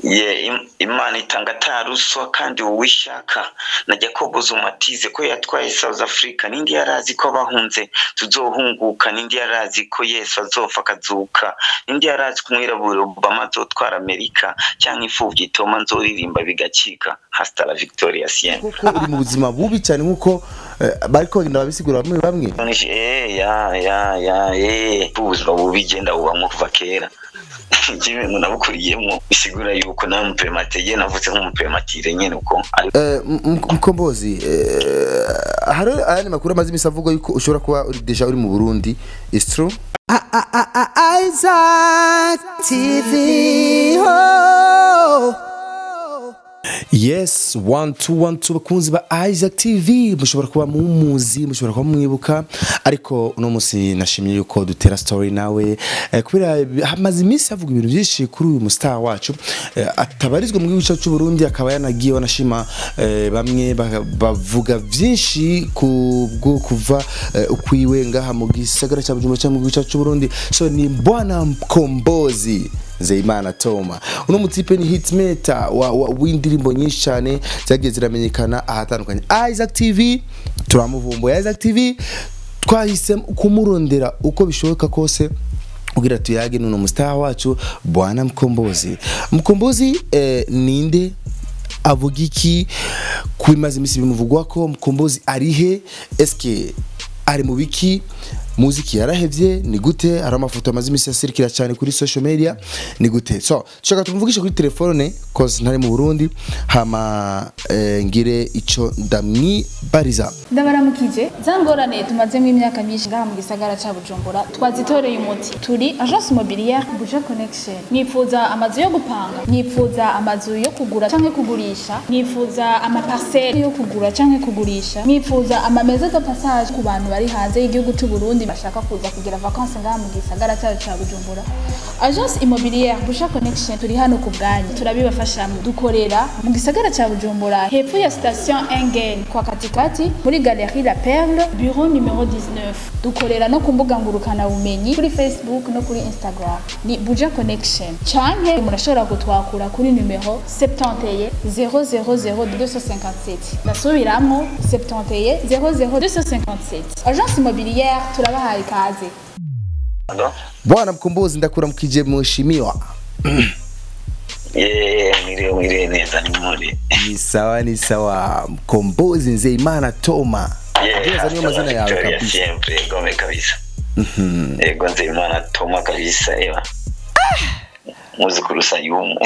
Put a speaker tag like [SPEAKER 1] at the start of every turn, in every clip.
[SPEAKER 1] Ye Imana itanga ataruswa kandi uwishaka na Jacob Zuma atize ko yatwaye South Africa, nindi yarazi ko abahunze tuzohunguka, nindi yarazi ko Yesu azopfa akazuka, nindi yarazi ko umwirabura Obama azotwara Amerika, cyangwa imfuvyi Toma nzoririmba bigacika. Hasta la victoria siempre.
[SPEAKER 2] Koko uri mu buzima bubi cyane nkuko bariko bagenda babisigura bamwe bamwe.
[SPEAKER 1] Ya ubuzima bubi genda bubamwo kuva kera. Njyewe ngo nabukuriyemo bisigura yuko na muprématuré, navutse nk'umuprématuré nyene uko.
[SPEAKER 2] Mkombozi, hari ayandi makuru amaze imisi avuga yuko ushobora kuba uri déjà uri mu Burundi, is true?
[SPEAKER 3] Isaac TV. Oh.
[SPEAKER 2] Yes, 1 2 1 2, bakunzi ba Isaac TV, mushobora kuba mumuzi, mushobora kuba mwibuka, ariko uno musi nashimye yuko dutera story nawe kubera hamaze iminsi havuga ibintu byinshi kuri uyu mustar wacu atabarizwa mu gihugu cyacu cy'u Burundi, akaba yanagiye wanashima bamwe bavuga byinshi ku bwo kuva ukwiwe ngaha mu gisagara cya Bujumbura cyangwa mu gihugu cyacu cy'u Burundi. So ni Bwana Mkombozi Nzeyimana Toma. Uno mutipe ni hitmaker wa w'indirimbo nyinshi cyane zagiye ziramenyekana ahatandukanye. Isaac TV turamuvumbuye, Isaac TV twahise kumurondera uko bishoboka kose kugira tuyage nuno mustar wacu Bwana Mkombozi. Mkombozi ninde, avuga iki kubimaze imisi bimuvugwa ko? Mkombozi arihe? Eske ari mu biki? Muziki yarahevye? Ni gute? Hari amafoto amaze imisi asirikira cyane kuri social media, ni gute? So dushaka tumuvugishe kuri telefone cause ntari mu Burundi, hama ngire ico ndamwibariza.
[SPEAKER 4] Ndabaramukije. Za ngorane tumazemo imyaka myinshi ngaha mu gisagara ca Bujumbura twazitoreye umuti. Turi agence immobilière Buja Connection. Mwifuza amazu yo gupanga, mwifuza amazu yo kugura canke kugurisha, mwifuza ama parcelle yo kugura canke kugurisha, mwifuza ama maison de passage ku bantu bari hanze y'igihugu c'u Burundi bashaka kuza kugira vacances ngaha mu gisagara cyacu ca Bujumbura, agence immobilière Buja Connection turi hano ku bwanyu, turabibafashamo. Dukorera mu gisagara ca Bujumbura, hepfo ya station Engen, kwa katikati, muri galerie La Perle, bureau numéro 19. Dukorera no ku mbuga ngurukana bumenyi, kuri Facebook no kuri Instagram ni Buja Connection, canke murashobora kutwakura kuri numero 71 000 257. Ndasubiramwo: 71 00 257. Agence immobilière, turabahaye ikaze.
[SPEAKER 1] Alo?
[SPEAKER 2] Bwana Mkombozi, ndakuramukije mheshimiwa.
[SPEAKER 1] Ye, mwiriwe, mwiriwe neza, ni muri.
[SPEAKER 2] Ni sawa, ni sawa. Mkombozi Nzeyimana Toma.
[SPEAKER 1] Yeah,
[SPEAKER 2] Ndibaza niyo mazina yawe
[SPEAKER 1] Victoria
[SPEAKER 2] kabisa.
[SPEAKER 1] Siempre, gome kabisa. Yego, Nzeyimana Toma kabisa, ewa. Muzukuru Sayumu.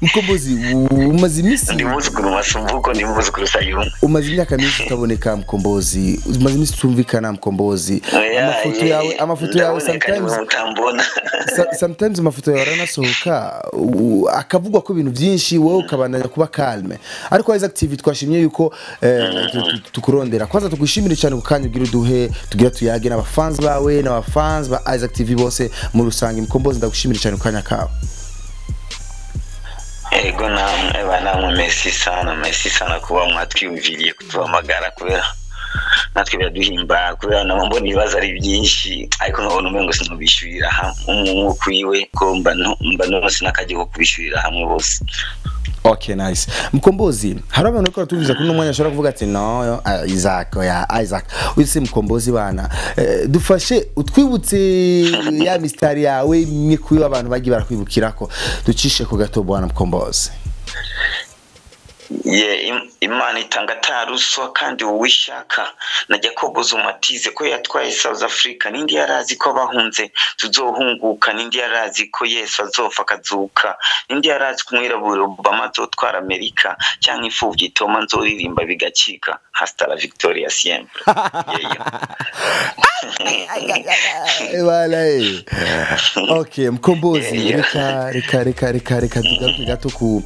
[SPEAKER 2] Mkombozi, umaze iminsi
[SPEAKER 1] Ndi muzukuru Masumbuko, ndi muzukuru Sayumu.
[SPEAKER 2] Umaze imyaka myinshi utaboneka Mkombozi, umaze iminsi utumvikana Mkombozi. Amafoto yawe, amafoto yawe sometimes
[SPEAKER 1] mutambona.
[SPEAKER 2] Sometimes amafoto yawe aranasohoka akavugwa ko ibintu byinshi, wowe ukabandanya kuba calme, ariko Isaac TV twashimye yuko tukurondera. Kwanza tugushimire cyane ku kanya ugira uduhe tugira tuyage n'abafans bawe n'abafans ba Isaac TV bose muri rusange. Mkombozi, ndagushimire cyane ku kanya kawe.
[SPEAKER 1] Ego namwe, eba namwe, merci sana, merci sana kuba mwatwiyumviriye kutuhamagara, kubera natwe biraduhimba, kubera nabo mbona ibibazo ari byinshi, ariko nkabona umengo sinubishyurira hamwe umwe kwiwe, ko mba nose n'akajya ko kubishyurira hamwe bose.
[SPEAKER 2] Okay, nice. Mkombozi, hari abantu bariko baratubiza kuri uno mwanya ashobora kuvuga ati: "No, Isaac, oya Isaac, uyu si Mkombozi bana." Dufashe utwibutse ya mistari yawe imwe kuyo abantu bagiye barakwibukirako. Ducishe ku gato, bwana Mkombozi.
[SPEAKER 1] Ye Imana itanga ataruswa kandi uwishaka na Jacob Zuma atize ko yatwaye South Africa, nindi yarazi ko abahunze tuzohunguka, nindi yarazi ko Yesu azopfa akazuka, nindi yarazi ko umwirabura Obama azotwara Amerika, cyangwa imfuvyi Toma nzoririmba bigacika. Hasta la victoria siempre. Yeyo.
[SPEAKER 2] Bana eh. Okay, Mkombozi,
[SPEAKER 1] Yeah.
[SPEAKER 2] reka reka reka reka reka tugaruke gato ku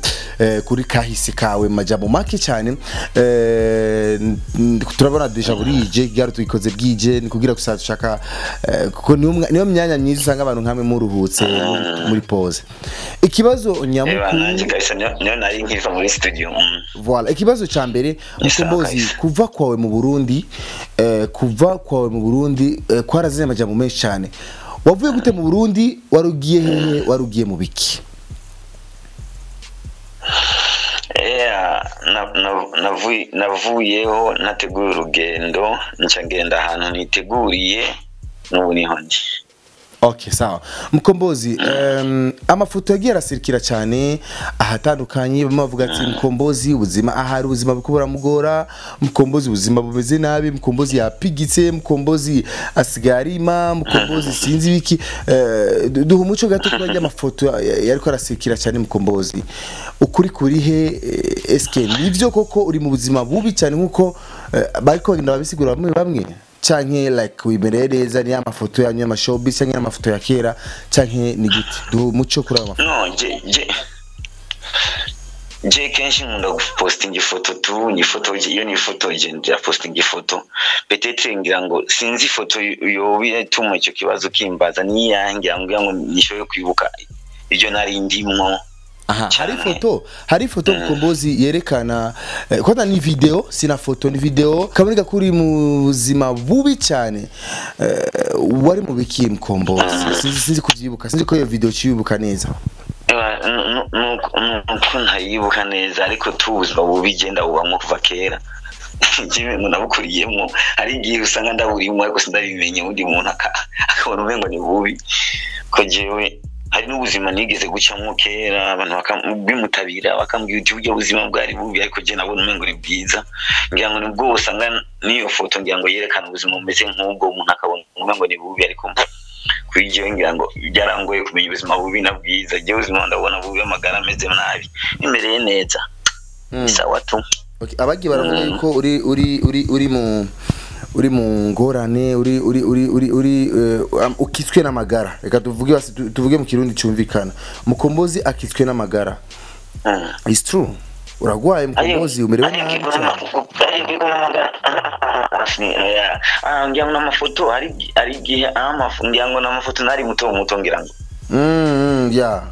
[SPEAKER 2] kuri kahise kawe mu majambo make cyane. Turabona déjà burije garo tuyikoze bwije, ni kugira gusa dushaka kuko niyo myanya myiza usanga abantu nkamwe muruhutse muri pause. Ikibazo
[SPEAKER 1] Eba
[SPEAKER 2] nyamukuru
[SPEAKER 1] nanje kabisa niyo nari nkiva muri studio.
[SPEAKER 2] Voilà, ikibazo ca mbere,
[SPEAKER 1] Ni sawa
[SPEAKER 2] Mkombozi,
[SPEAKER 1] kabisa.
[SPEAKER 2] kuva kwawe mu Burundi, kuva kwawe mu Burundi kwarazanye amajambo menshi cyane. Wavuye gute mu Burundi? Warugiye hehe? Warugiye mu biki?
[SPEAKER 1] Navuyeho nateguye urugendo, nca ngenda ahantu niteguriye, n'ubu niho ndi.
[SPEAKER 2] Okay, sawa. Mkombozi, amafoto yagiye arasirikira cyane ahatandukanye, bamwe bavuga ati Mkombozi ubuzima ahari ubuzima buriko buramugora, Mkombozi ubuzima bumeze nabi, Mkombozi yapigitse, Mkombozi asigaye arima, Mkombozi sinzi biki. Duha umuco gato kuri ajya amafoto yariko arasirikira cyane Mkombozi. Ukuri kurihe? Eske nivyo koko uri mu buzima bubi cyane nkuko bariko bagenda babisigura bamwe bamwe, canke like wimereye neza, ni amafoto yanyu y'amashowbiz canke amafoto ya kera, canke ni gute? Duha umuco kuri ayo mafoto.
[SPEAKER 1] No, je kenshi nkunda gupostinga ifoto tu, nifotoje, iyo nifotoje ndapostinga ifoto. Peut-être ngira ngo sinzi ifoto yoba ituma icyo kibazo kimbaza ni iyanjye, ngira ngo nishoboye kwibuka ibyo nari ndimwo.
[SPEAKER 2] Aha, hari
[SPEAKER 1] Cyane.
[SPEAKER 2] ifoto, hari ifoto Mkombozi yerekana, kwanza ni video, sina foto, ni video kaboneka kuri mu buzima bubi cyane. Wari mu biki Mkombozi? Sinzi kuvyibuka, sinzi ko iyo video cibuka neza.
[SPEAKER 1] Nuko ntayibuka neza, ariko tu ubuzima bubi genda bubamwo kuva kera. Njyewe ngo nabukuriyemwo, hari igihe usanga ndaburimwo ariko sindabimenye, undi muntu akabona umengo ni bubi. Ko jewe hari n'ubuzima nigeze gucamwo kera, abantu bimutabira bakambwira uti burya buzima bwari bubi, ariko je nabona umengo ni bwiza. Ngira ngo nibwo usanga n'iyo foto ngira ngo yerekana ubuzima bumeze nk'ubwo, umuntu akabona umengo ni bubi, ariko kuri jewe ngira ngo byarangoye kumenya ubuzima bubi na bwiza. Jewe ubuzima ndabona bubi, amagara ameze nabi, nimereye neza, sawa tu.
[SPEAKER 2] Okay, abagiye baravuga yuko uri uri uri uri mu uri mu ngorane, uri uri uri uri uri ukitswe n'amagara. Reka tuvuge basi, tuvuge mu Kirundi cyumvikana, Mukombozi akitswe n'amagara. It's true, uragwaye Mkombozi, umerewe nabi cyane.
[SPEAKER 1] Ngira ngo n'amafoto hari igihe ngira ngo n'amafoto nari muto muto ngira ngo.
[SPEAKER 2] Yeah.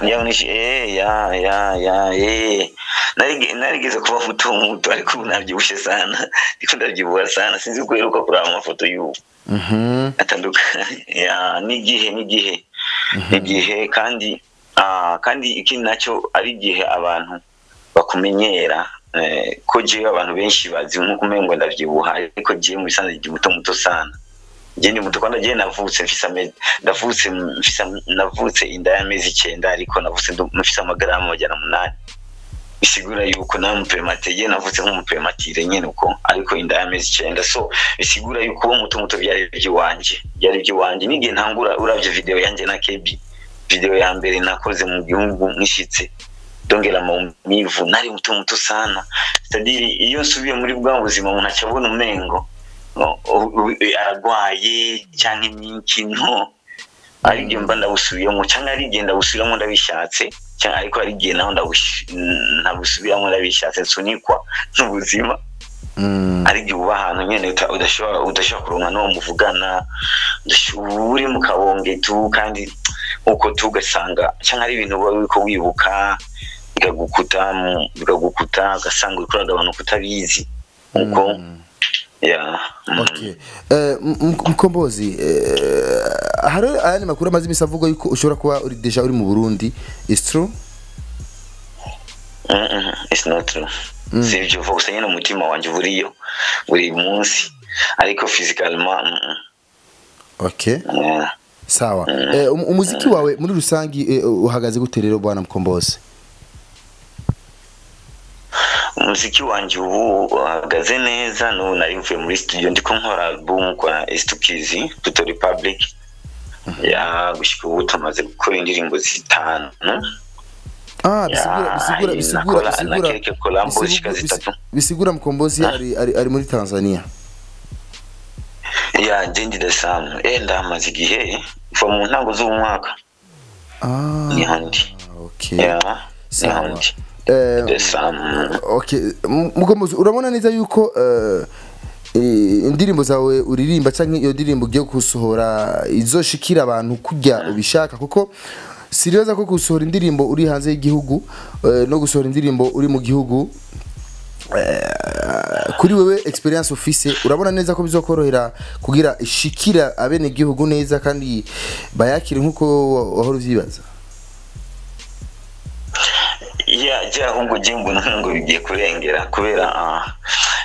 [SPEAKER 1] Ngira ngo ni ya ya ya narigeze kuba muto muto, ariko ubu nabyibushe sana, ndiko ndabyibuha sana, sinzi ko uheruka kuraba amafoto y'ubu atandukanye. Ya, n'igihe n'igihe n'igihe, kandi kandi ikindi nacyo ari igihe abantu bakumenyera, ko jewe abantu benshi bazi nkuko umengo ndavyibuha, ariko jewe mu bisanzwe ndi muto muto sana. Je ndi muto kandi jewe navutse mfise amezi, ndavutse mfise, navutse inda y'amezi 9, ariko navutse mfise amagarama 800, bisigura yuko nawe umuprématuré. Je navutse nk'umuprématuré nyene uko, ariko inda y'amezi 9, so bisigura yuko uwo muto muto byari by'iwanje, byari by'iwanje n'igihe ntangura. Uravye video yanje na KB, video ya mbere nakoze mu gihugu nkishitse, dongera maumivu, nari muto muto sana. C'est-à-dire iyo nsubiye muri bwa buzima, umuntu acabona umengo aragwaye canke n'ikino, ari igihe mba ndabusubiyemo, canke ari igihe ndabusubiramo ndabishatse, canke ariko ari igihe naho ntabusubiramo ndabishatse, nsunikwa n'ubuzima. Ari igihe uba ahantu nyene udashobora kuronka n'uwo muvugana, uri mu kabonge tu, kandi uko tu ugasanga canke ari ibintu uba uriko wibuka bikagukuta bikagukuta, ugasanga uriko uragabanuka utabizi uko ya.
[SPEAKER 2] Okay. Mkombozi, hari ayandi makuru amaze imisi avuga yuko ushobora kuba uri déjà uri mu Burundi. Is true?
[SPEAKER 1] It's not true. Sivyo, gusa nyine umutima wanje buriyo buri munsi, ariko physicalement
[SPEAKER 2] Okay. Sawa. Umuziki wawe muri rusangi uhagaze gute rero, bwana Mkombozi?
[SPEAKER 1] Umuziki wanje ubu uhagaze neza. N'ubu nari mvuye muri studio, ndiko nkora album kwa Estukizi Puto Republic. Ya, gushika ubu tumaze gukora indirimbo 5.
[SPEAKER 2] Ah, bisigura bisigura bisigura bisigura
[SPEAKER 1] na collabo zishika 3.
[SPEAKER 2] Bisigura Mkombozi ari muri Tanzania.
[SPEAKER 1] Ya, je ndi Dar es Salaam. Ndahamaze igihe, kuva mu ntango z'umwaka. Niho ndi.
[SPEAKER 2] Okay.
[SPEAKER 1] Ya, niho
[SPEAKER 2] Sawa.
[SPEAKER 1] ndi. Dar es Salaam.
[SPEAKER 2] Okay, Mkombozi, urabona neza yuko indirimbo zawe uririmba canke iyo ndirimbo ugiye gusohora izoshikira abantu kurya ubishaka? Kuko siribaza ko gusohora indirimbo uri hanze y'igihugu no gusohora indirimbo uri mu gihugu, kuri wewe experience ufise, urabona neza ko bizokorohera kugira ishikira abene gihugu neza kandi bayakire nkuko wahora uvyibaza?
[SPEAKER 1] Ya ahubwo je mbona ngo bigiye kurengera kubera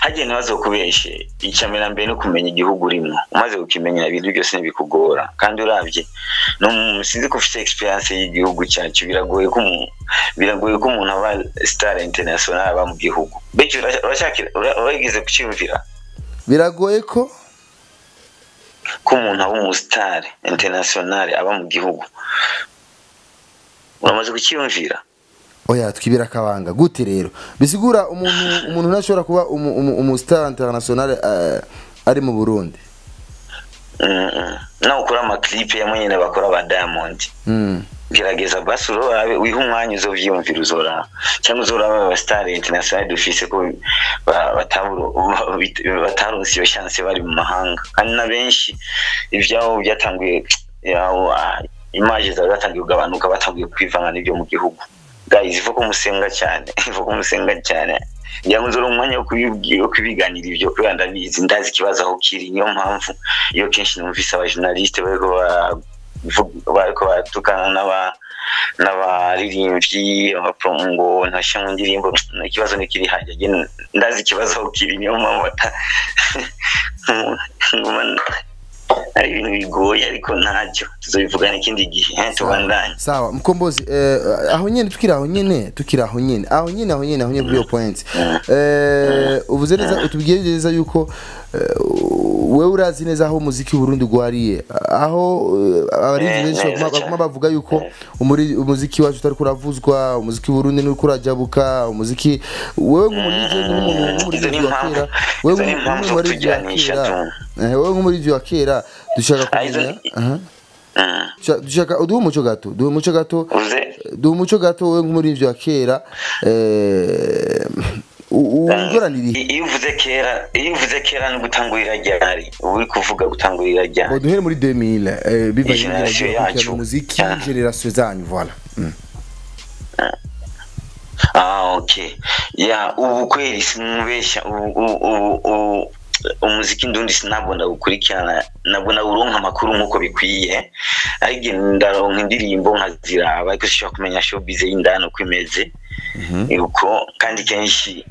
[SPEAKER 1] hagiye ntibazokubeshe. Icamera mbere no kumenya igihugu urimo, umaze kukimenya ibintu byose ntibikugora. Kandi uravye no sinzi ko ufite experience y'igihugu cyacu, biragoye ko umuntu aba star international aba mu gihugu. Beje urashakira urageze kucyumvira,
[SPEAKER 2] biragoye ko
[SPEAKER 1] umuntu aba umu star international aba mu gihugu. Uramaze kucyumvira?
[SPEAKER 2] Oya, twibira kabanga gute rero bisigura umuntu ntashobora kuba umu star international ari mu Burundi.
[SPEAKER 1] Na ukora ama clip ya mwenyene bakora ba Diamond. Gerageza basi urabe wiha umwanya uzovyiyumvira, uzora cyangwa uzoraba aba star international dufise ko bataronse iyo chance bari mu mahanga. Kandi na benshi ivyabo byatanguye, image zabo zatangiye kugabanuka, batangiye kwivanga n'ibyo mu gihugu. Guys, ivuga umusenga cyane, ivuga umusenga cyane. Ngira ngo nzora umwanya wo kubiganira ibyo, kubera ndabizi, ndazi ikibazo aho kiri. Niyo mpamvu iyo kenshi numvise abajournaliste bariko batukana n'abaririmbyi ngo ntashe mu ndirimbo, ikibazo nikiri hajya. Ndazi ikibazo aho kiri, niyo mpamvu ari ibintu bigoye, ariko ntacyo tuzobivugana ikindi gihe, tubandanye.
[SPEAKER 2] Sawa Mkombozi, aho nyene tukiri aho nyene kuri iyo point. Uvuze neza, utubwiye neza yuko wewe urazi neza aho umuziki w'Uburundi gwariye, aho abarinzi benshi baguma bavuga yuko umuziki wacu utari kuravuzwa, umuziki w'Uburundi ni kurajabuka, umuziki wewe nk'umuririmbyi wa kera, wewe nk'umuririmbyi wa kera dushaka kumenya, dushaka uduhe umuco gato wewe nk'umuririmbyi wa kera, ungoraniri.
[SPEAKER 1] Iyo uvuze kera no gutangurira ryari, uri kuvuga gutangurira ryari?
[SPEAKER 2] Bo duhere muri 2000 bivanye n'umuziki muziki generation zanyu, voilà.
[SPEAKER 1] Okay. Ya ubu kweli sinubesha, ubu umuziki ndundi sinabwo ndagukurikirana, nabwo nawuronka amakuru nkuko bikwiye, ariko ndaronka indirimbo nkaziraba, ariko sinshobora kumenya showbiz y'indani uko imeze. Uko kandi kenshi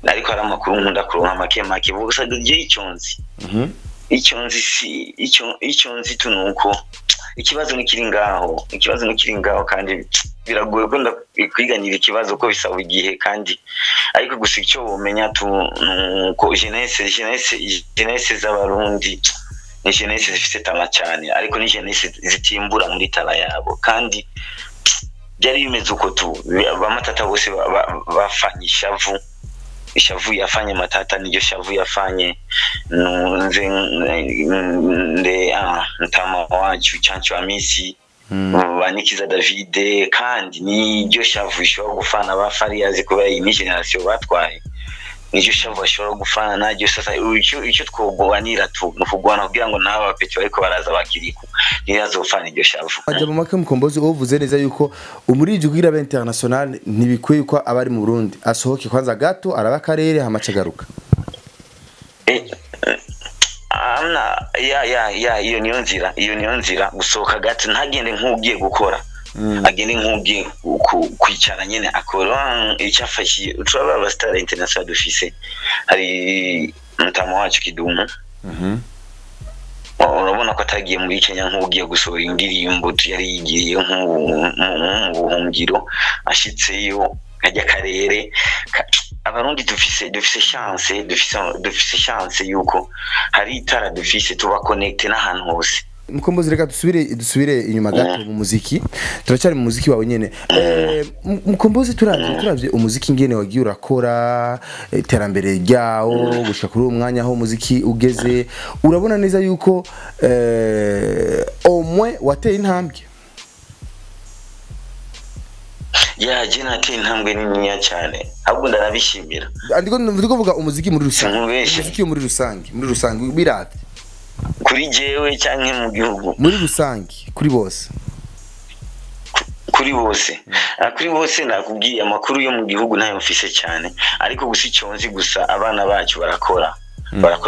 [SPEAKER 1] ariko hari amakuru nkunda kuronka make make, gusa je icyonzi tunuko ikibazo nikiri ngaho, kandi biragoye ko ndakwiganira ikibazo ko bisaba igihe. Kandi ariko gusa icyo womenya tu nuko jeunesse z'abarundi ni jeunesse zifite tala cyane, ariko ni jeunesse zitimbura muri tala yabo. Kandi byari bimeze uko tu bamatata bose bafanye ishavu yafanye matata, niryo shavu yafanye nze nde ntama wacu Chancho Amisi Banikiza Davide, kandi niryo shavu ishobora gufana ba Fariyazi kubera iyi ni generation batwaye, niryo shavu bashobora gufana naryo. Sasa icyo twogwanira tu nukugwana kugira ngo nawe abapeti bariko baraza bakiriku ntibazofana iryo shavu.
[SPEAKER 2] Aja mu make Mkombozi, uvuze neza yuko umuririmbyi kugira abe international ntibikwiye ko abari mu Burundi asohoke kwanza gato araba karere hamace garuka.
[SPEAKER 1] Amna ya iyo niyo nzira gusohoka gato, ntagende nk'ugiye gukora, agende nk'ugiye kwicara nyene akora icyafashiye. Turaba aba star international dufise, hari mutama wacu Kidumu, urabona ko atagiye muri Kenya nk'ugiye gusohora indirimbo, yari yigiriye mu buhungiro, ashitseyo ajya karere. Abarundi dufise chance yuko hari itara dufise, tuba connect n'ahantu hose.
[SPEAKER 2] Mkombozi, reka dusubire inyuma gato mu muziki, turacyari mu muziki wawe nyene. Mkombozi, turavye umuziki ngene wagiye urakora, iterambere ryawo gushika kuri uwo mwanya aho umuziki ugeze, urabona neza yuko au moins wateye intambwe?
[SPEAKER 1] Ya je nateye intambwe niniya cyane, ahubwo ndarabishimira.
[SPEAKER 2] Ndiko kuvuga umuziki muri rusange, umuziki muri rusange biravye
[SPEAKER 1] kuri jewe canke mu gihugu
[SPEAKER 2] muri rusange, kuri bose.
[SPEAKER 1] Kuri bose nakubwiye amakuru yo mu gihugu ntayo mfise cyane, ariko gusa icyo nzi gusa abana bacu barakora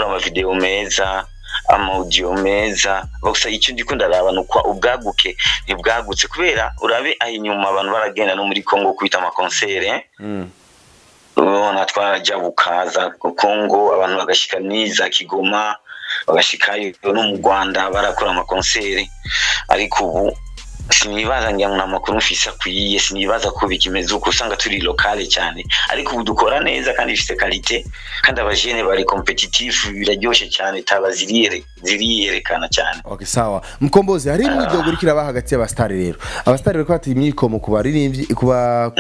[SPEAKER 1] ama video meza, Ama audio meza. Gusa icyo ndiko ndaraba nuko ubwaguke ntibwagutse, kubera urabe aho inyuma abantu baragenda no muri Congo kwita ama concert. Ubona twaraja bukaza Congo, abantu bagashika niza Kigoma, bagashikayo no mu Rwanda barakora ama concert. Ariko ubu sinibaza, ngira ngo amakuru mfise akwiye, sinibaza ko bikimeze uko, usanga turi locale cyane. Ariko ubu dukora neza kandi bifite qualité, kandi abajene bari competitive, biraryoshe cyane, taba ziriyerekana cyane.
[SPEAKER 2] Okay, sawa Mkombozi, hari imyidogo iriko iraba hagati y'abastari rero. Abastari bariko bata imyikomo ku baririmbyi, kuba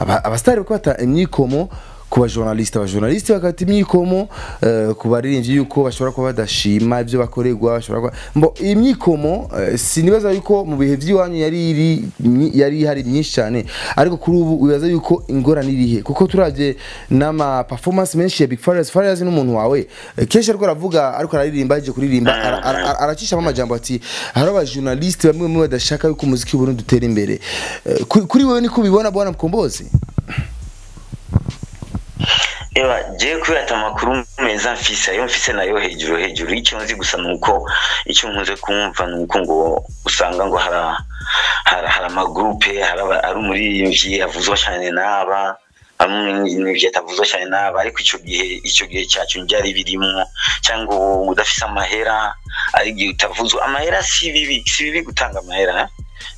[SPEAKER 2] abastari bariko bata imyikomo ku bajournaliste, abajournaliste bakata imyikomo ku baririmbyi yuko bashobora kuba badashima ibyo bakorerwa, bashobora kuba mbo imyikomo. Sinibaza yuko mu bihe by'iwanyu yari ihari myinshi cyane, ariko kuri ubu wibaza yuko ingorane irihe? Kuko turavye n'ama performance menshi ya Big Farious, Farious n'umuntu wawe, kenshi ariko aravuga, ariko araririmba, aje kuririmba aracishamo amajambo ati hari abajournaliste bamwe bamwe badashaka yuko umuziki w'u Burundi utera imbere. Kuri wewe niko ubibona, bwana Mkombozi?
[SPEAKER 1] Ewa, je kubera ata amakuru meza mfise, ayo mfise nayo hejuru hejuru. Icyo nzi gusa nuko icyo nkunze kumva nuko ngo usanga ngo hari amagroupe, hari umuririmbyi avuzwa cyane n'aba, hari umuririmbyi atavuzwa cyane n'aba. Ariko icyo gihe cyacu byari birimwo, cyangwa ngo udafise amahera ari igihe utavuzwa. Amahera si bibi, si bibi gutanga amahera, eh?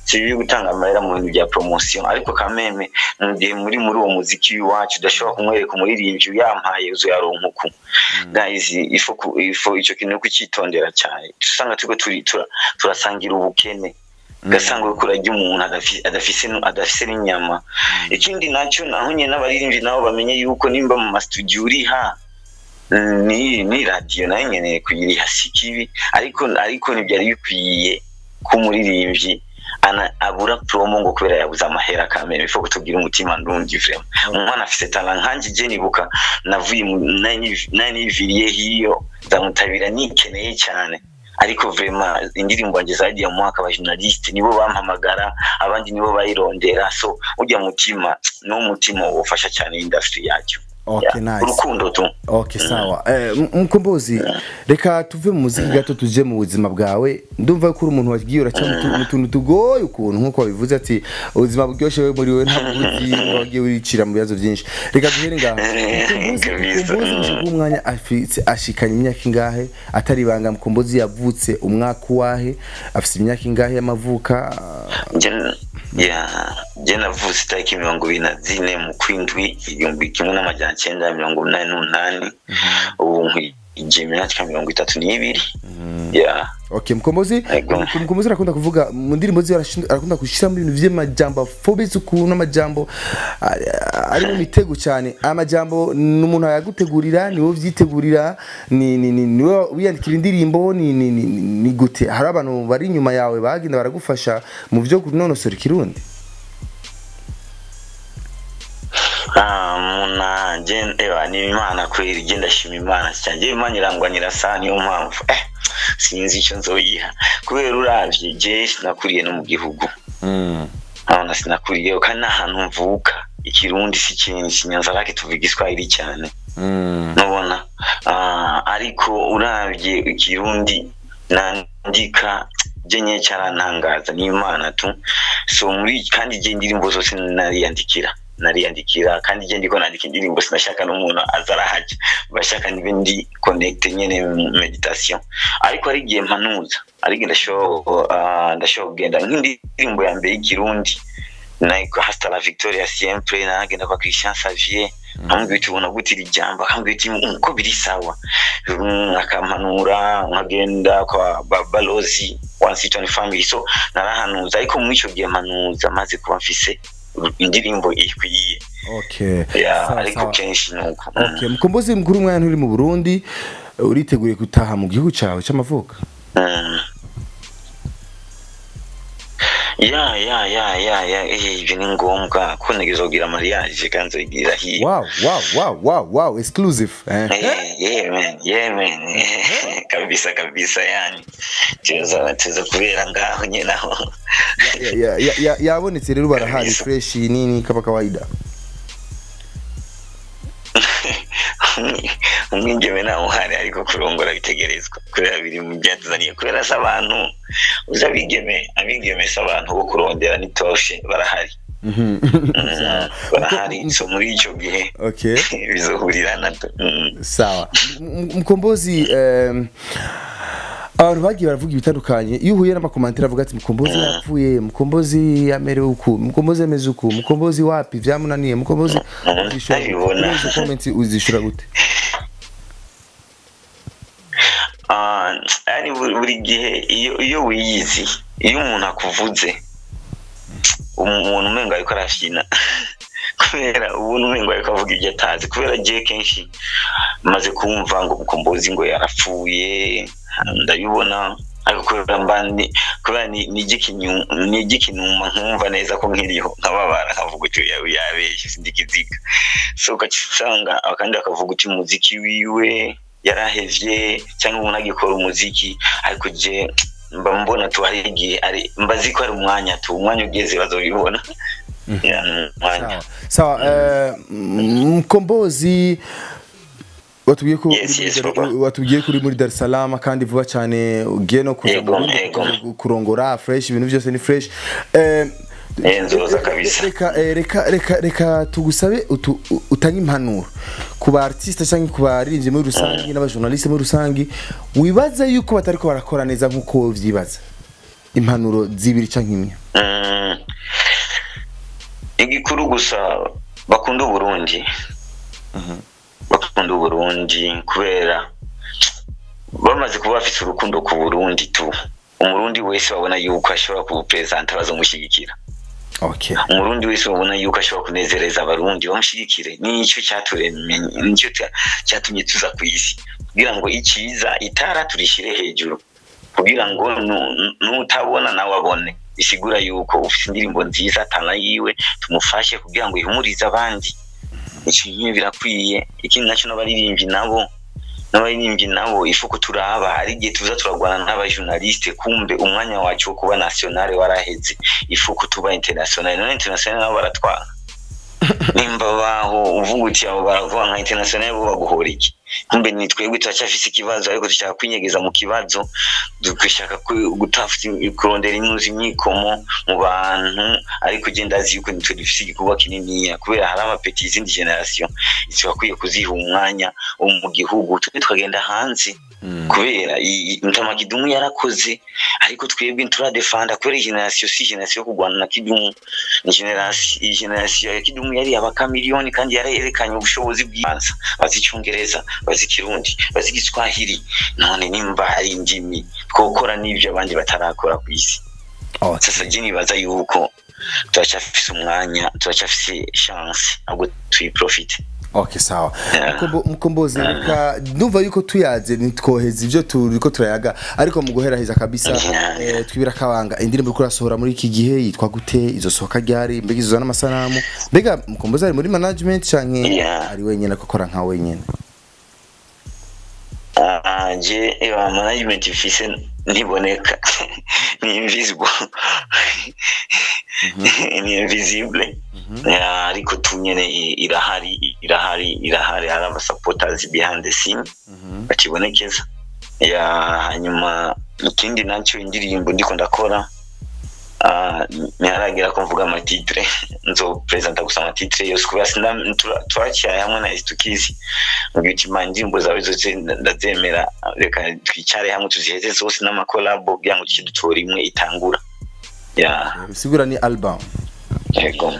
[SPEAKER 1] Si bibi gutanga amahera mu bintu bya promotion, ariko kameme mu gihe muri uwo muziki w'iwacu udashobora kumwereka umuririmbyi yampaye uzoyaronka uku. Guys, ifo ico kintu kucitondera cyane. Usanga turiko turasangira ubukene, ugasanga uriko urarya umuntu adafise n'inyama. Ikindi nacyo, naho nyene n'abaririmbyi nabo bamenye yuko nimba mu mastudio uriha, ni radio nayo nkeneye kuyiriha, si kibi, ariko ntibyari bikwiye ko umuririmbyi ana abura promo ngo kubera yabuze amahera. Kamere bifo kutugira umutima ndundi. Vraiment, umwana afise talent nkanje, je nibuka navuye nari niviriye hiyo ndamutabira nikeneye cyane, ariko vraiment indirimbo wanjye zagiye mu mwaka, aba journaliste nibo bampamagara, abandi nibo bayirondera. So ujya mutima no mutima wofasha cyane industry yacu.
[SPEAKER 2] Okay,
[SPEAKER 1] Yeah.
[SPEAKER 2] nice.
[SPEAKER 1] Urukundo tu.
[SPEAKER 2] Okay, sawa. Mkombozi, reka tuve mu muziki gato tuje mu buzima bwawe. Ndumva ko uri umuntu wagiye uraca mu tuntu tugoye ukuntu, nkuko wabivuze ati ubuzima buryoshye we muri we ntabwo uzi, wagiye wicira mu bibazo byinshi. Reka duhere ngaho. Mkombozi,
[SPEAKER 1] Kabisa.
[SPEAKER 2] Mkombozi gushika umwanya afise ashikanye imyaka ingahe? Atari ibanga, Mkombozi yavutse umwaka uwahe? Afise imyaka ingahe y'amavuka?
[SPEAKER 1] Je navutse itariki 24 mu kwindwi 1988. Ubu nkwije imyaka 32, yeah.
[SPEAKER 2] Okay, Mkombozi,
[SPEAKER 1] Ego.
[SPEAKER 2] Mkombozi arakunda kuvuga mu ndirimbo ziwe, arakunda gushiramo ibintu vy'amajambo afobetse ukuntu, amajambo ari mu mitego cyane. Amajambo ni umuntu ayagutegurira, ni wowe uvyitegurira, ni wowe wiyandikira indirimbo, ni gute? Hari abantu bari inyuma yawe bagenda baragufasha mu vyo kunonosora ikirundi?
[SPEAKER 1] Ah, muna je ewa ni Imana kweli, je ndashima Imana cyane. Je Imana irangwanira sana, niyo mpamvu sinzi icyo nzoyiha, kubera uravye je sinakuriye no mu gihugu. Abana sinakuriye kandi n'ahantu mvuka ikirundi si cyinshi, Nyanzarake tuvuga Igiswahili cyane. Nubona ariko uravye ikirundi nandika je nye cyarantangaza, ni Imana tu. So muri kandi je indirimbo zose nariyandikira, kandi je ndiko nandika indirimbo sinashaka n'umuntu aza arahaja, bashaka nibe ndi connect nyene mu meditation. Ariko ari igihe mpanuza, ariko ndashobora kugenda nk'indirimbo ya mbere y'ikirundi nayiko "Hasta la Victoria Siempre", nagenda kwa Christian Xavier, amubwira uti ubona gute iri jambo, akambwira uti uko biri sawa. Akampanura, nkagenda kwa Balozi One City One Family. So narahanuza, ariko muri ico gihe mpanuza maze kuba mfise indirimbo ikwiye.
[SPEAKER 2] Okay.
[SPEAKER 1] Yeah,
[SPEAKER 2] Sawa,
[SPEAKER 1] ariko
[SPEAKER 2] sawa.
[SPEAKER 1] kenshi nuko.
[SPEAKER 2] Okay, Mkombozi mukuru, umwanya uri mu Burundi, uriteguye gutaha mu gihugu cawe c'amavuko?
[SPEAKER 1] Ya, ibyo ni ngombwa ko ntegerezwa kugira mariage kandi nzoyigira hiya.
[SPEAKER 2] Wow, exclusive, eh.
[SPEAKER 1] Yeah man, yeah man, kabisa kabisa, yani tuza kubera ngaho nyine aho.
[SPEAKER 2] Yabonetse rero, barahari?
[SPEAKER 1] Kabisa.
[SPEAKER 2] Fresh nini kama kawaida.
[SPEAKER 1] Umwigeme nawe uhari, ariko kurongora bitegerezwa kubera biri mu byatuzaniye, kubera se abantu uzi abigeme se abantu bo kurondera nitoshe barahari. Barahari, so muri icyo gihe
[SPEAKER 2] okay
[SPEAKER 1] bizohurirana.
[SPEAKER 2] Sawa. Mkombozi, abantu bagiye baravuga ibitandukanye, iyo uhuye n'amakomantire avuga ati Mkombozi yapfuye, Mkombozi yamerewe uku, Mkombozi ameze uku, Mkombozi wapi vyamunaniye, Mkombozi,
[SPEAKER 1] Ndabibona.
[SPEAKER 2] izo comments uzishura gute?
[SPEAKER 1] Ari buri gihe iyo wiyizi, iyo umuntu akuvuze, umuntu umengo ariko arafyina, kubera ubuntu umengo ariko avuga ibyo atazi, kubera je kenshi maze kumva ngo Mkombozi ngo yarapfuye, ndabibona, ariko kubera mbandi, kubera ni igikinuma nkumva neza ko nkiriho, nkababara, nkavuga uti yabeshye, sindikiziga. So ugasanga akandi bakavuga uti umuziki wiwe yarahevye, cyangwa umuntu agikora umuziki, ariko je mba mbona tu hari igihe ari mbazi ko ari umwanya tu, umwanya ugeze bazobibona. Yeah, ni umwanya.
[SPEAKER 2] Sawa, Mkombozi, watubwiye ko
[SPEAKER 1] Yes, papa.
[SPEAKER 2] watubwiye ko uri muri Dar es Salaam kandi vuba cyane ugiye no kuza mu
[SPEAKER 1] Yego,
[SPEAKER 2] Burundi
[SPEAKER 1] yego.
[SPEAKER 2] kuza kurongora fresh, ibintu byose ni fresh.
[SPEAKER 1] Nzoza kabisa.
[SPEAKER 2] Reka tugusabe utange impanuro ku ba artiste cyangwa ku baririmbyi muri rusange n'abajournaliste muri rusange wibaza yuko batariko barakora neza nk'uko wowe uvyibaza, impanuro zibiri canke imwe.
[SPEAKER 1] Igikuru gusa bakunda Uburundi, bakunda Uburundi, kubera bamaze kuba bafite urukundo ku Burundi tu, Umurundi wese babona yuko ashobora kubupresenta bazomushyigikira. Umurundi wese babona yuko ashobora kunezereza Abarundi bamushyigikire. Nicyo cyaturemye, nicyo cyatumye tuza ku isi, kugira ngo icyiza itara turishyire hejuru, kugira ngo n'utabona nawe abone. Bisigura yuko ufite indirimbo nziza, tana yiwe tumufashe kugira ngo ihumurize abandi. Icyo nyine birakwiye. Ikindi nacyo, n'abaririmbyi nabo ifuko turaba, hari igihe tuza turagwana n'abajournaliste, kumbe umwanya wacu wo kuba national waraheze, ifuko tuba international. None international nabo baratwanga, nimba baho uvuga uti abo baravuga nka international, bo baguhora iki? Kumbe ni twebwe turacyafise ikibazo, ariko dushaka kwinyegeza mu kibazo, dushaka kurondera inuzi imyikomo mu bantu, ariko ugenda azi yuko nitwe dufise igikorwa kininiya, kubera hari amapeti, izindi generation zibakwiye kuziha umwanya wo mu gihugu, twe tukagenda hanze, kubera Mutama Kidumu yarakoze, ariko twebwe turadefanda, kubera iyi generation si generation yo kurwana na Kidumu, ni generation, iyi generation ya Kidumu yari abakamiliyoni kandi yarerekanye ubushobozi bw'ibanza, bazi Icyongereza, bazi Ikirundi, bazi Igiswahili. None nimba ari indimi twokora n'ibyo abandi batarakora ku isi. Sasa je nibaza yuko turacyafise umwanya, turacyafise chance, ahubwo tuyiprofite.
[SPEAKER 2] Okay, sawa.
[SPEAKER 1] Yeah.
[SPEAKER 2] Mkombozi, reka ndumva yuko tuyaze ntitwoheza ivyo turiko turayaga, ariko mu guheraheza kabisa, twibira kabanga, indirimbo uriko urasohora muri iki gihe yitwa gute? Izosohoka ryari? Mbega izoza n'amasanamu? Mbega Mkombozi ari muri management canke ari wenyene, akora nka wenyene?
[SPEAKER 1] Je management ifise ntiboneka, ni invisible, ni invisible. Yeah, ariko tu nyene irahari, irahari, irahari, hari aba supporters behind the scene bakibonekeza. Ya, hanyuma ikindi nacyo, indirimbo ndiko ndakora, ntiharagera ko mvuga amatitre, nzopresenta gusa amatitre yose, kubera twaciye hamwe na Estukizi mu gihe uti indirimbo zawe zose ndazemera, reka twicare hamwe tuziheze zose n'amakolabo kugira ngo tuce dutora imwe itangura. Ya.
[SPEAKER 2] Bisigura ni album?
[SPEAKER 1] Yego,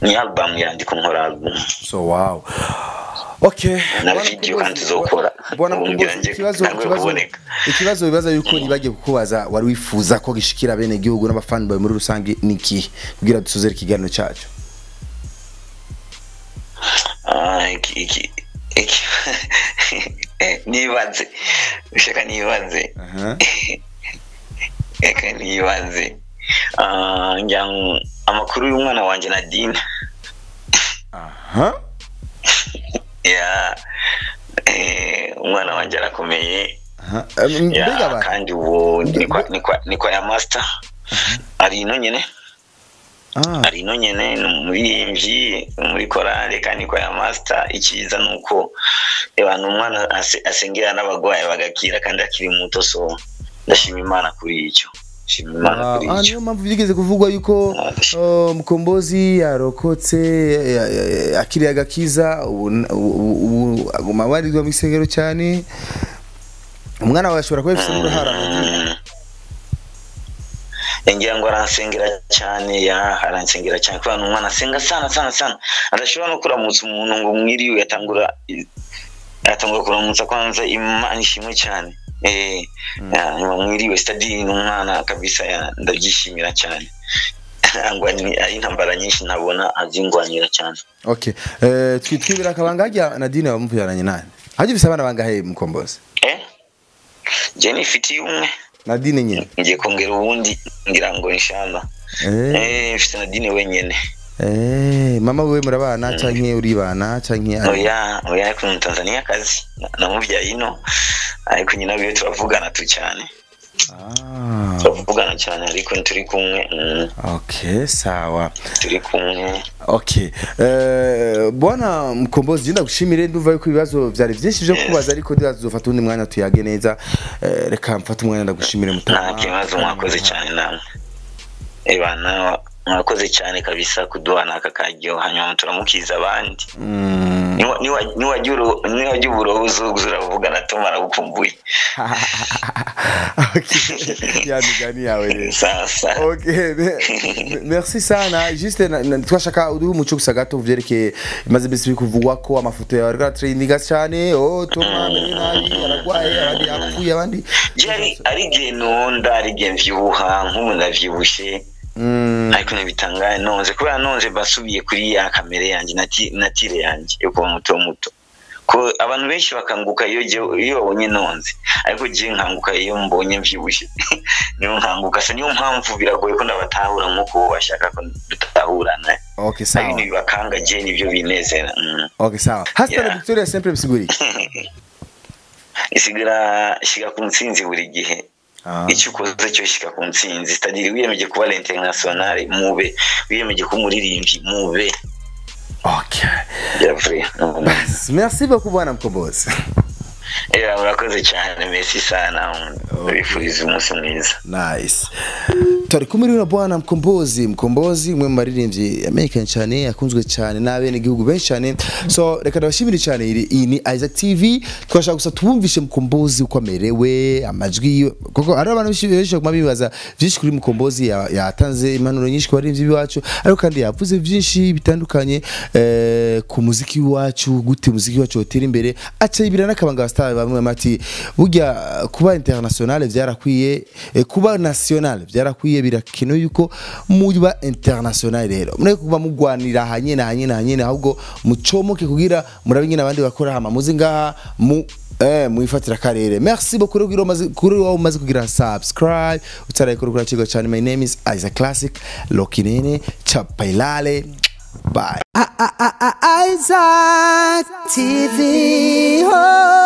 [SPEAKER 1] ni album, yandiko nkora album.
[SPEAKER 2] So wow, okay.
[SPEAKER 1] Na
[SPEAKER 2] Bwana
[SPEAKER 1] video
[SPEAKER 2] Mkombozi,
[SPEAKER 1] kandi tuzokora.
[SPEAKER 2] Bwana
[SPEAKER 1] Ubu
[SPEAKER 2] Mkombozi,
[SPEAKER 1] ngira nje
[SPEAKER 2] ikibazo
[SPEAKER 1] ntanguye
[SPEAKER 2] ikibazo
[SPEAKER 1] kuboneka.
[SPEAKER 2] Ikibazo bibaza yuko nibagiye kukubaza, wari wifuza ko gishikira bene gihugu n'abafani bawe muri rusange ni ikihe, kugira dusozere ikiganiro cyacu?
[SPEAKER 1] Iki nibaze, ushaka nibaze?
[SPEAKER 2] Aha.
[SPEAKER 1] Reka nibaze. Ngira ngo amakuru y'umwana wanje Nadine.
[SPEAKER 2] Aha.
[SPEAKER 1] Ya, umwana wanje arakomeye.
[SPEAKER 2] Aha.
[SPEAKER 1] Ya,
[SPEAKER 2] Mbega ba
[SPEAKER 1] kandi ubu ni kwa ya master ari ino nyene. Ari ino nyene, ni umuririmbyi muri korale kandi kwa ya master. Icyiza ni uko ni umwana asengera n'abagwayi bagakira kandi akiri muto, so ndashima Imana kuri icyo. Shima Imana kuri icyo.
[SPEAKER 2] Niyo mpamvu byigeze kuvugwa yuko Mkombozi yarokotse, akiri agakiza, ubu aguma abarizwa mu isengero cyane. Umwana wawe ashobora kuba afise n'uruhara.
[SPEAKER 1] Ngira ngo aransengera cyane, ya aransengera cyane kubera ni umwana asenga sana sana sana, adashobora no kuramutsa umuntu ngo mwiriwe, atangura kuramutsa kwanza Imana ishimwe cyane. Nyuma mwiriwe, c'est-à-dire ni umwana kabisa, ndabyishimira cyane. Ari intambara nyinshi ntabona azingwanira cyane.
[SPEAKER 2] Okay, twibira akabanga hajya Nadine wamuvyaranye nani? Hajya ufise abana bangahe Mkombozi?
[SPEAKER 1] Je nifitiye umwe.
[SPEAKER 2] Nadine nyene.
[SPEAKER 1] Ngiye kongera uwundi ngira ngo inshallah. Mfite Nadine wenyene.
[SPEAKER 2] Mama wewe murabana canke uribana canke?
[SPEAKER 1] Oya, ariko mu Tanzania akazi namuvyaye ino, ariko nyina wiwe turavugana tu cyane. Turavugana cyane ariko ntituri kumwe.
[SPEAKER 2] Okay, sawa.
[SPEAKER 1] Turi kumwe.
[SPEAKER 2] Okay. Bwana Mkombozi, ndagushimire, ndumva yuko ibibazo vyari byinshi byo kubaza, ariko ndazofata undi mwanya tuyage neza. Reka mfate umwanya ndagushimire mutama.
[SPEAKER 1] Nta kibazo, mwakoze cyane namwe. Bana mwakoze cyane kabisa kuduhana aka karyo, hanyuma turamukiza abandi. Niwajya uburoho uzuravugana tumara gukumbuye.
[SPEAKER 2] Okay. Ya migani yawe rero.
[SPEAKER 1] Sasa.
[SPEAKER 2] Okay, merci sana. Juste twashaka uduhe umuco gusa gato vyerekeye imaze imisi bikuvugwa ko amafoto yawe ariko aratrendinga cyane. Oh, Toma amerewe nabi, aragwaye, abandi yapfuye, abandi.
[SPEAKER 1] Ari igihe nonda, ari igihe mvyibuha, nk'ubu ndavyibushe. Ariko ntibitangaye nonze, kubera nonze basubiye kuri ya kamere yanjye natire yanjye yo kuba muto muto. Ko abantu benshi bakanguka iyo babonye nonze, ariko je nkanguka iyo mbonye mvyibushe. Niyo nkanguka, so niyo mpamvu biragoye ko ndabatahura nkuko bashaka ko dutahurana.
[SPEAKER 2] Okay, sawa.
[SPEAKER 1] Ibintu bibakanga je nibyo binezera.
[SPEAKER 2] Okay, sawa. Hasta la victoria sempre bisigura iki?
[SPEAKER 1] Isigura shika ku ntsinzi buri gihe. Icyo ukoze cyo shika ku ntsinzi, c'est-à-dire wiyemeje kuba l'international mube, wiyemeje kuba umuririmbyi mube.
[SPEAKER 2] Okay. Merci beaucoup bwana Mkombozi.
[SPEAKER 1] Murakoze cyane, merci sana. Ndabifuriza umunsi mwiza.
[SPEAKER 2] Nice. Turi kumwe na bwana Mkombozi. Mkombozi umwe mu baririmbyi American cyane, akunzwe cyane n'abene gihugu benshi cyane. So reka ndabashimire cyane. Iyi ni Isaac TV. Twashaka gusa tubumvishe Mkombozi uko amerewe, amajwi, kuko ari abantu benshi baguma bibaza byinshi kuri Mkombozi. Yatanze impanuro nyinshi ku baririmbyi biwacu, ariko kandi yavuze byinshi bitandukanye ku muziki wacu, gute umuziki wacu wotera imbere, aca ibira n'akabanga star bamwe bati burya kuba international vyarakwiye, kuba national vyarakwiye, birakenewe yuko muba international. Rero mureke kuba mugwanira hanye hanye hanye, ahubwo mucomoke kugira murabe nyine abandi bakora, hama muzi ngaha mu mwifatira karere. Merci beaucoup kuri wawe umaze kugira subscribe, utarayikora kuri kigo cyane. My name is Isaac Classic Lokinene Chapailale. Bye.
[SPEAKER 3] Isaac TV. Oh.